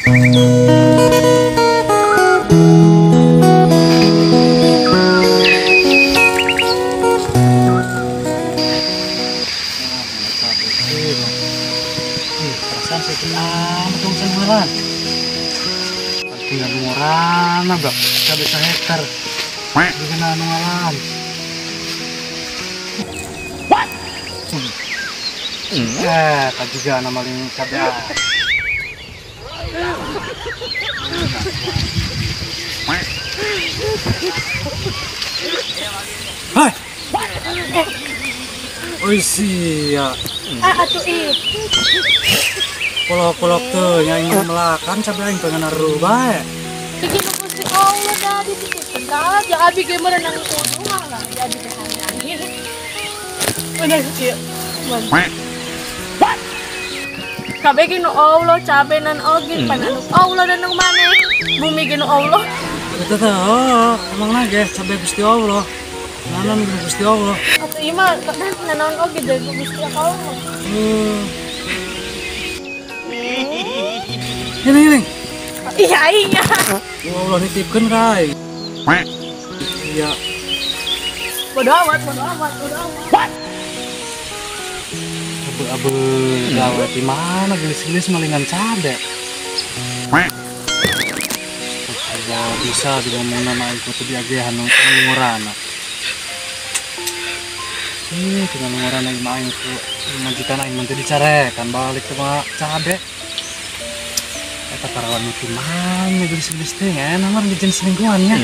Tinggal ngorana bak cabe sahektar bikin anu ngalan. What? Juga nama maling cabe. Hai. Oi sia. Ah atuh ih. Kolok-kolok tuh yang ingin melakan cabe aing pengen naruh bae. Iki nu Gusti Allah dah dititipkeun ka ja abi ge meureun nang kudu lah ya abi teh hayang. Bener kieu. Kabeh ge nu Allah cabe nan oge pan anu Allah dan nu maneh bumi ge nu Allah. Eta teh oh, emang na ge cabe Gusti Allah. Nanon ge Gusti Allah. Atuh ieu mah nanaon oge dari Gusti Allah. Ini. Iya iya. Allah nitipkeun ka aing. Iya. Bodo amat, bodo amat, bodo amat. Abe-abe gawe di mana gelis-gelis malingan cabe. Allah bisa diomongna mah aing kudu diagehan nu ngorana. Ih, tinggal ngorana imah aing ku majikan aing mun teu dicarekan balik teh mah cabe. Eta parawan itu mana gelis-gelis teh enak mah dijieun selingkuhannya.